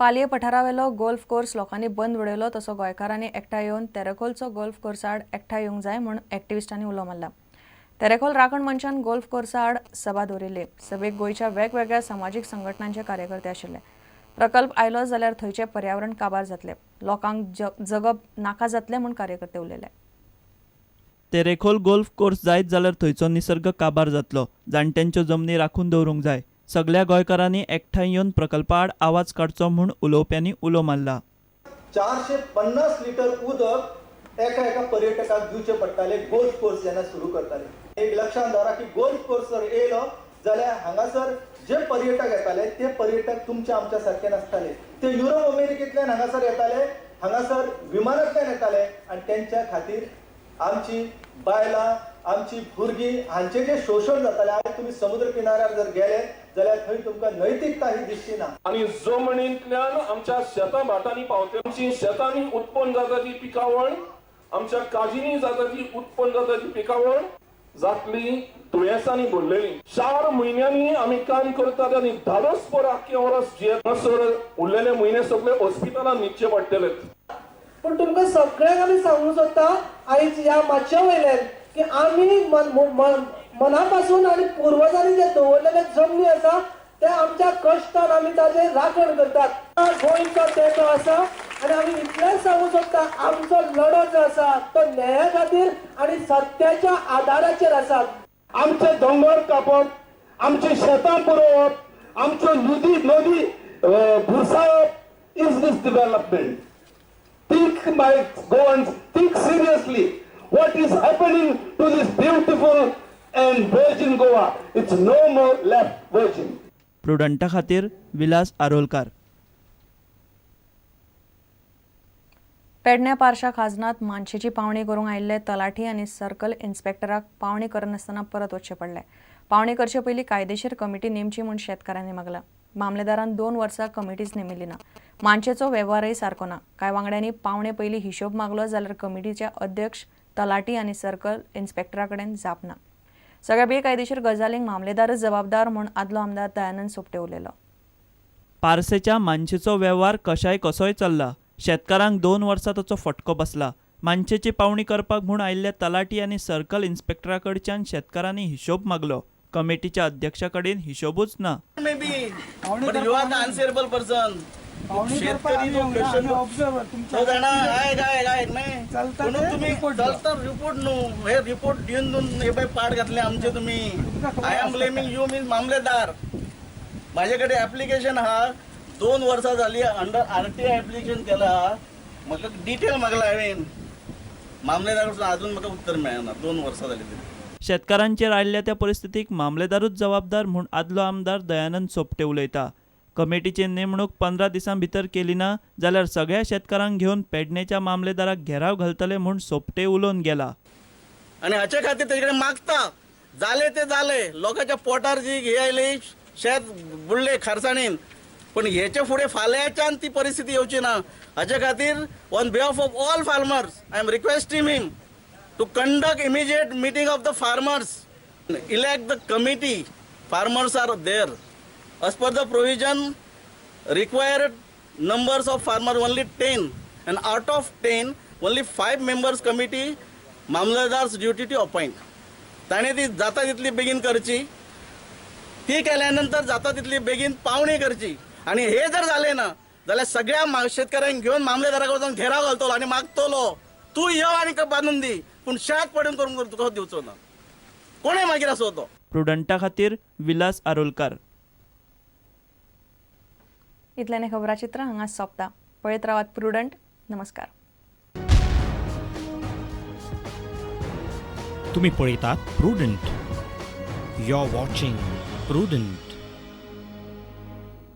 पालये पठारावेलो golf course लोकांनी बंद उडयलो तसो गोंयकारांनी एकठांय येवन तेरेखोलचो गोल्फ कोर्सा आड एकठांय येवंक जाय म्हूण एक्टिविस्टांनी उलो मारला. तेरेखोल राखण मंचान गोल्फ कोर्सा आड सभा दवरिल्ली. सभेक गोंयच्या वेगवेगळ्या समाजीक संघटनांचे कार्यकर्ते आशिल्ले. प्रकल्प आयलो जाल्यार थंयचें पर्यावरण काबार जातलें, लोकांक जगप नाका जातलें म्हूण कार्यकर्ते उलयले. तेरेखोल गोल्फ कोर्स जायत जाल्यार थंयचो निसर्ग काबार जातलो. जाणट्यांच्यो जमनी राखून दवरूंक जाय. सगल्या गोंयकारांनी एकठांय येवन प्रकल्पा आड आवाज काडचो म्हूण उलोवप्यांनी उलो मारला. 450 लिटर उदक एका एका पर्यटकाक दिवचे पडटाले गोल्फ कोर्स जेन्ना सुरू करताले. एक लक्षांत दवरा की गोल्फ कोर्स जर येयलो जाल्यार हांगासर जे पर्यटक येताले ते पर्यटक तुमच्या आमच्या सारके नासताले. ते युरोप अमेरिकेंतल्यान हांगासर येताले, हांगासर विमानांतल्यान येताले आनी तेंच्या खातीर आमची बायलां, आमची भुरगीं हांचें जें शोशण जातालें. आयज तुमी समुद्र किनाऱ्यार जर गेले जाल्यार थंय तुमकां नैतिकता ही दिसची ना. आनी जमनींतल्यान आमच्या शेतां भाटांनी पावते, आमची शेतांनी उत्पन्न जाता ती पिकावळ, आमच्या काजींनी जाता ती उत्पन्न जाता ती पिकावळ जातली दुयेंसांनी भरलेली. 4 म्हयन्यांनी आमी काम करतात आनी धाडस पर आख्खे वर्स जियेत उरलेले म्हयने सगळे हॉस्पिटलान न्हिदचे पडटले. पूण तुमकां सगळ्यांक आमी सांगूंक सोदता आयज ह्या मातशे वयल्यान की आमी मना पासून आनी पुर्वजांनी जे दवरलेले जमनी आसा ते आमच्या कश्टान आमी ताजे राखण करतात. गोंयचो तेंको आसा आनी आमी इतलेंच सांगूंक सोदता, आमचो लढो जो आसा तो न्याया खातीर आनी सत्याच्या आदाराचेर आसा. आमचे दोंगर कापप, आमची शेतां पुरोवप, आमच्यो नदी नदी भुरसावप is this development. Think, my Goans, think seriously. What is happening to this beautiful and virgin Goa? It's no more left virgin. प्रुडंटा खातीर विलास आरोलकार. पेडण्या पारशा खाजनात मानशेची पावणी करूंक आयिल्ले तलाठी आनी सर्कल इन्स्पेक्टराक पावणी करनासतना परत वचचें पडलें. पावणी करचे पयलीं कायदेशीर कमिटी नेमची म्हूण शेतकारांनी मागलां. मामलेदारान 2 वर्सां कमिटीच नेमिल्ली ना. मानशेचो वेव्हारय सारको ना. कांय वांगड्यांनी पावणे पयलीं हिशोब मागलो जाल्यार कमिटीचे अध्यक्ष, तलाठी आनी सर्कल इन्स्पेक्टरा कडेन जाप ना. सगळ्या बेकायदेशीर गजालींक मामलेदारच जबाबदार म्हूण आदलो आमदार दयानंद सोपटे उलयलो. पारसेच्या मानशेचो वेव्हार कशाय कसोय चल्ला. शेतकारांक 2 वर्सां ताचो फटको बसला. मानशेची पावणी करपाक म्हूण आयिल्ल्या तलाठी आनी सर्कल इन्स्पेक्टरा कडच्यान शेतकारांनी हिशोब मागलो. कमिटीच्या अध्यक्षा कडेन हिशोबूच ना. But you are the answerable person. शेतकरी जो क्वेश्चन तो जाणा आयक आयक आयक न्ही म्हणून तुमी चलता रिपोर्ट न्हू, हे रिपोर्ट दिवन दिवन हे पळय पाट घातले आमचे तुमी. I am blaming you means मामलेदार. म्हाजे कडेन एप्लिकेशन आहा, 2 वर्सां जाली अंडर RTI application केला. म्हाका डिटेल मागला हांवें मामलेदार कडसून, अजून म्हाका उत्तर मेळना. 2 वर्सां जाली तरी. शेतकारांचेर आयिल्ल्या त्या परिस्थितीक मामलेदारूच जबाबदार म्हूण आदलो आमदार दयानंद सोपटे उलयता. कमिटीची नेमणूक 15 दिसां भितर केली ना जाल्यार सगळ्या शेतकारांक घेवन पेडणेच्या मामलेदाराक घेराव घालतले म्हूण सोपटे उलोवन गेला. आनी हाचे खातीर तेजे कडेन मागता, जाले ते जाले, लोकांच्या पोटार जी हे आयली शेत बुडले खारसाणीन, पूण हेचे फुडें फाल्यांच्यान ती परिस्थिती येवची ना. हाचे खातीर on behalf of all farmers I am requesting him to conduct immediate meeting of the farmers, elect the committee. Farmers are there. As per the provision, required numbers of farmers only 10, and out of 10, only 5 members committee mamledar's duty to appoint. ताणें ती जाता तितली बेगीन करची, ती केल्या नंतर जाता तितली बेगीन पावणी करची. आनी हे जर जालें ना जाल्यार सगळ्या शेतकऱ्यांक घेवन मामलेदारा कडल्यान घेराव घालतलो आनी मागतलो, तूं यो आनी बांदून दी, पूण शेत पडून करून तुका दिवचो ना. कोणें मागीर आसो तो. प्रुडंटा खातीर विलास आरोलकार. इतल्याने खबराचित्र हांगा सोंपता. पळयत रावात प्रुडंट. नमस्कार. तुम्ही पळयतात Prudent. You are watching Prudent.